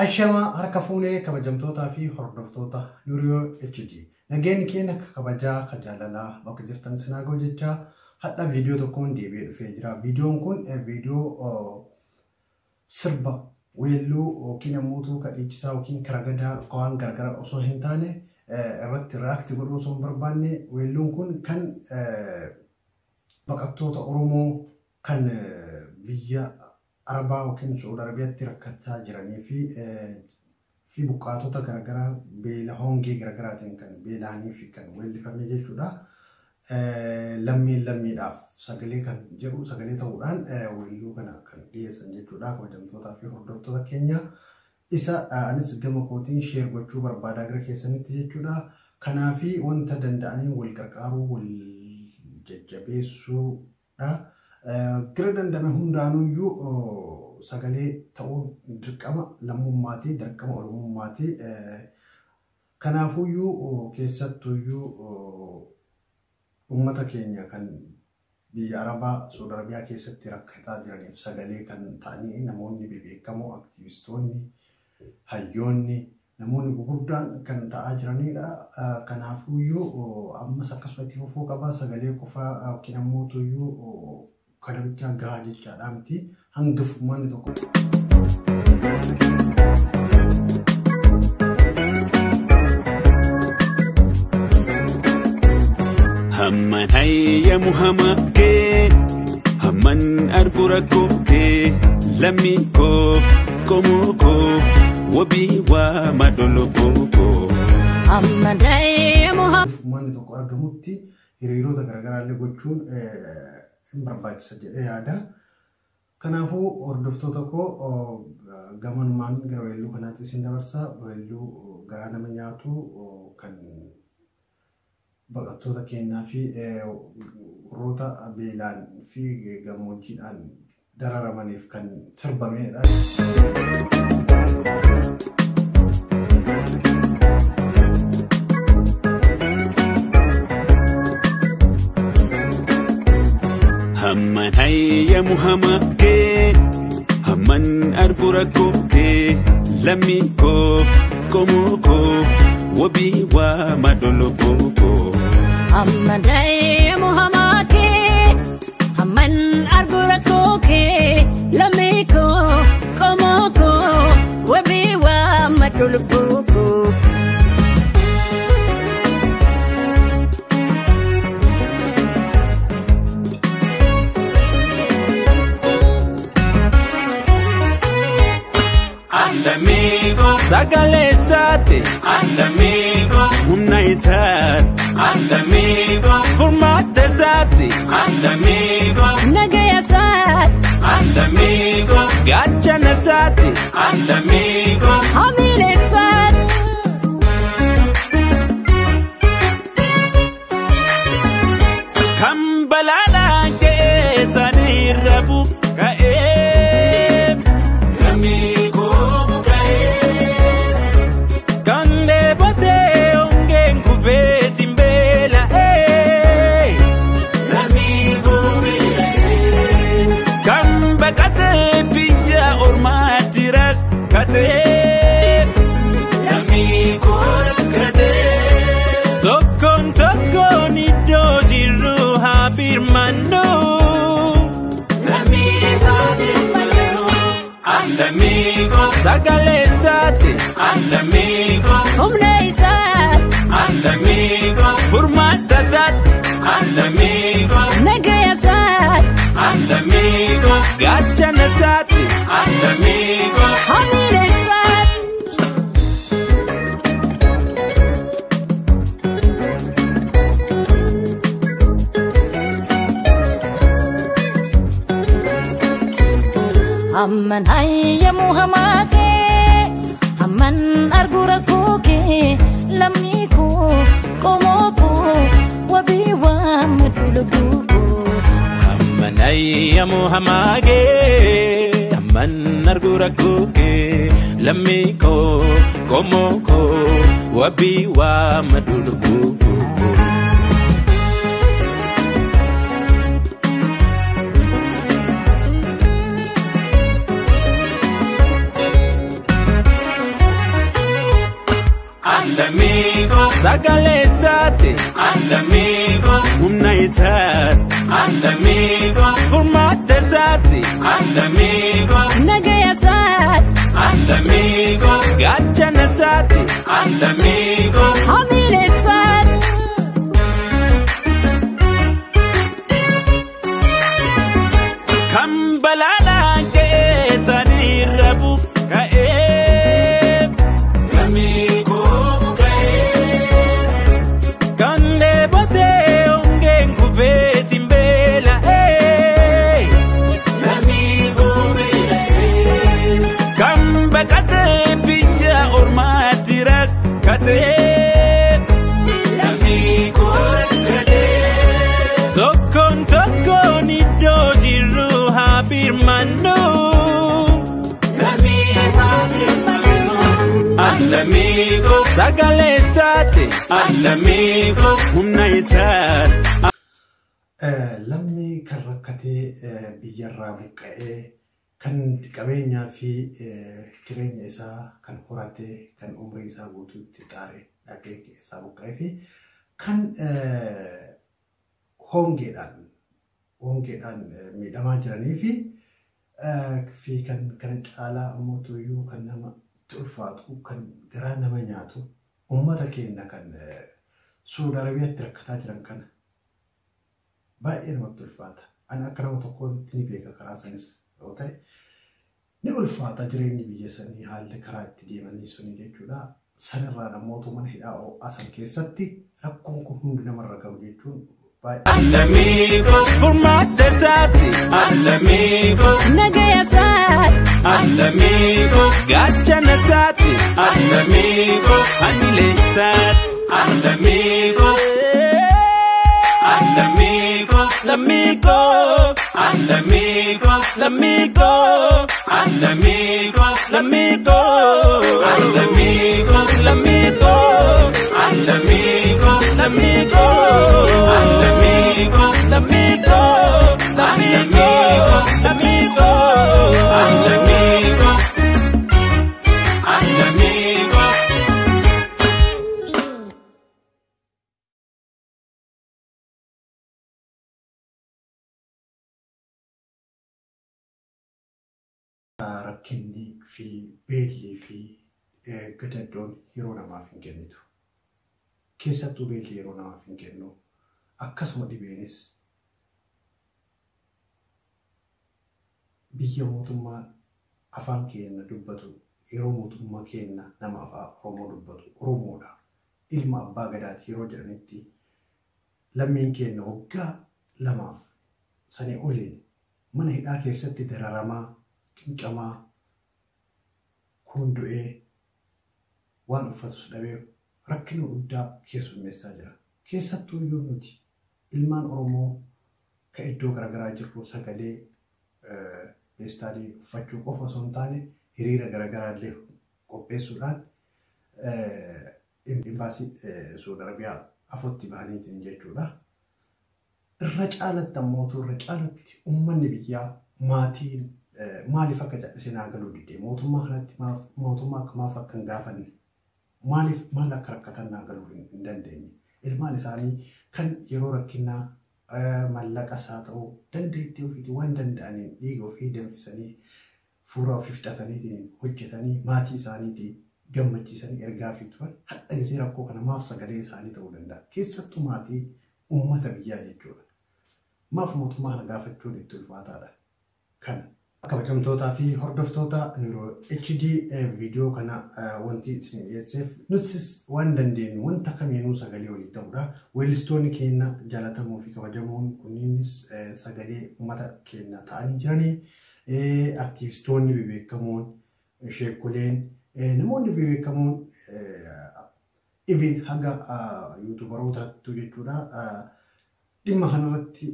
Ashamaa harka fuunee kabajamtootaa fi hordoftoota Nuuriyoo HD. Nageenyi keenya akka kabajaa akka jaalalaa bakka jirtan sinaa ga'u jechaa hadha viidiyoo tokkoon deebi'ee dhufee jira. Viidiyoon kun viidiyoo sirba weelluu yookiin ammoo kadhiichisaa yookiin karagadaa waan garagaraa osoo hin taane irratti react godhuu osoo hin barbaanne weelluun kun kan baqattoota Oromoo kan biyya Arabaa yookiin Saudi Arabiyaatti rakkachaa jiranii fi buqqaatota garaagaraa beela hongee garaagaraatiin kan beela'anii fi kan weellifame jechuudha. Lammiin lammiidhaaf sagalee kan jedhu sagalee ta'uudhaan weelluu kana kan dhiyeessan jechuudha. Kabajamtootaa fi hordoftoota keenya isa anis gama kootiin share gochuu barbaadaa gara keessanitti jechuudha. Kanaafi wanta danda'anii wal qarqaaruu wal jajjabeessuudha. Gara danda'ame hundaanuyyuu sagalee ta'uun dirqama lammummaati, dirqama oromummaati. Kanaafuyyuu keessattuyyuu uummata keenya kan biyya Arabaa, Saudi Arabiyaa keessatti rakkataa jiraniif sagalee kan ta'anii namoonni bebeekamoo, aktivistoonni, hayyoonni, namoonni gurguddaan kan ta'aa jiranidha. Kanaafuyyuu ammas akkasuma itti fufuu qaba. Sagalee qofaa yookiin ammoo kana bichaa gahaa jechaadha miti. Hanga furmaanni tokko. Hamman hayyamu hamaa kee, hamman argu rakkoo kee, lammii koo, qomoo koo, wabii waa madoloboo koo. Hamman hayyamu Furmaanni tokko argamutti hiriirota garaagaraa illee gochuun hin barbaachisa jedhee yaada. Kanaafuu hordoftoota koo gamanumaan gara weelluu kanaatti isin dabarsa. Weelluu garaa nama nyaatu kan baqattoota keenyaa fi warroota beelaan fi gammoojjiidhaan dararamaniif kan sirbamedha. Hamman hayyamu hamaa kee, hamman argu rakkoo kee, lammii koo, qomoo koo, wabii waa madoloboo koo. Hamman hayyamu hamaa kee, hamman argu rakkoo kee, lammii koo, qomoo koo, wabii waa madoloboo koo. Alamigo sagalee isaati, Alamigo humna isaati, Alamigo furmaata isaati, Alamigo Nagaya isaati, Alamigo gaachana isaati, Alamigo hamilee isaati. Kan balaadhaan ka'ee isaaniirra buqqa'ee. Lammii koo buqqa'ee. Kan dheebotee hongeen kufeetiin beela'ee. Lammii koo beela'ee. Kan baqatee biyya ormaatti rakkatee. Lammii koo rakkatee. Tokkoon tokkoon iddoo jirru haa birmannu. Lammii haa birmannu. Alamigo sagalee isaati. Alamigo Humna isaati, Alamigo furmaata isaati. Alamigo nagaya isaati, Alamigo gaachana isaati. Alamigo hamilee isaati. Hamman hayyamu hamaa kee, hamman argu rakkoo kee, lammii koo, qomoo koo, wabii waa madoloboo koo. Hamman hayyamu hamaa kee, hamman argu rakkoo kee, lammii koo, qomoo koo, wabii waa madoloboo koo. Lammiikoo sagalee isaati. Lammiikoo humna isaati. Lammiikoo furmaata isaati. Lammiikoo Nagaya isaati. Lammiikoo gaachana isaati. Lammiikoo Hamilee isaati. Kan balaadhaan ka'ee saniirra buqqa'ee. Lammiikoo buqqa'ee. Kan dheebotee hongeen kufeetiin beela'ee. Lammiikoo beela'ee. Kan baqatee biyya ormaatti rakkatee. Lammiikoo rakkatee. Tokkoon tokkoon iddoo jirru haa birmannu. Lammii haa birmannu. Lammiikoo sagalee isaati. Lammiikoo humna isaati. Lammii kan rakkatee biyyarraa buqqa'ee kan qabeenyaa fi jireenya isaa kan horatee kan umrii isaa guutuutti xaare dhaqee isaa buqqa'ee fi kan hongeedhaan miidhamaa jiranii fi kan kana caalaa immoo tuyyuu kan namatti ulfaatu kan garaa nama nyaatu uummata keenya kan Suudi Arabiyaatti rakkataa jiran kana baay'ee namatti ulfaata. Ani akka nama tokkootti ni beeka karaa sanis yoo ta'e ni ulfaata jireenyi biyya sanii haalli karaa itti deemanii suni jechuudha. Sanirraa namoota mana hidhaa ho'aa san keessatti rakkoon kun hundi namarra gahu jechuun baay'ee. Lammiikoo furmaata isaati. Lammiikoo Nagaya isaati. Lammiikoo gaachana isaati. Lammiikoo hamilee isaati. Lammiikoo Lammiikoo lammiikoo lammiikoo lammiikoo lammiikoo lammiikoo lammiikoo lammiikoo lammiikoo lammiikoo lammiikoo lammiikoo lammiikoo lammiikoo lammiikoo lammiikoo. Rakkinni fi beellii fi gadaddoon yeroo namaaf hin kennitu. Keessattuu beelli yeroo namaaf hin kennu. Akkasuma dhibeenis biyya mootummaa afaan keenya dubbatu yeroo mootummaa keenya nama afaan Oromoo dubbatu Oromoodha. Ilma abbaa gadaati yeroo jedhanitti lammiin keenya waggaa 2 sanii oliin mana hidhaa keessatti dararamaa, cinqamaa, kun du'ee waan uffatus dhabee rakkina guddaa keessummeessaa jira. Keessattuu iyyuu nuti ilmaan Oromoo kan iddoo garaagaraa jirru sagalee feestaalii uffachuu qofa osoo hin taane hiriira garaagaraa illee qopheessuudhaan imbaasii Suudi Arabiyaa afotti bahaniitiin jechuudha. Irra caalatti ammoo irra caalatti uummanni biyyaa maatiin maaliif akka callisee naa galuu didee mootummaa kanatti mootummaa akka maaf akka hin gaafanne maaliif maal akka rakkatan naa galuu hin dandeenye. Ilmaan isaanii kan yeroo rakkinaa mallaqas haa ta'u dandeettii ofiitiin waan danda'aniin dhiiga ofii danfisanii fuula ofii fixataniitiin hojjetanii maatii isaaniitii gammachiisanii ergaa fi turan hadha gisee rakkoo kana maaf sagalee isaanii ta'uu danda'a. Keessattuu maatii uummata biyyaa jechuudha. Maaf mootummaa kana gaafachuun itti ulfaataadha. Kana. Kabajamtootaa fi hordoftoota Nuroo HD viidiyoo kana wanti isin dhiyeesseef nutis waan dandeenyu wanta kamiinuu sagalee walii ta'uudha. Weellistoonni keenya jaallatamoo fi kabajamoon kunniinis sagalee uummata keenya ta'anii jiranii. Aktiivistoonni bebeekamoon, sheekoleen, namoonni bebeekamoon even haga yuutuubarootaattu jechuudha. Dhimma kanarratti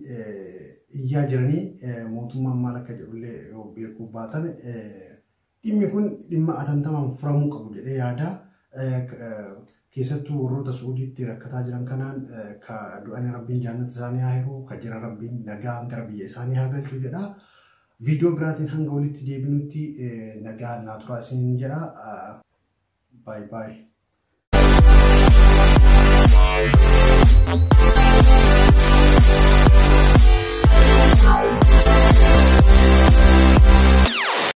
iyyaa jiranii mootummaan maal akka jedhullee yoo beekuu baatan dhimmi kun dhimma atantamaan furamuu qabu jedhee yaada. Keessattuu warroota Suudiitti rakkataa jiran kanaan ka du'anii rabbiin jannata isaanii haa hiru, ka jira rabbiin nagaan gara biyya isaanii haa galchu jedha. Viidiyoo biraatiin hanga walitti deebinutti nagaan naa turaa isiniin jedha. Baay baay.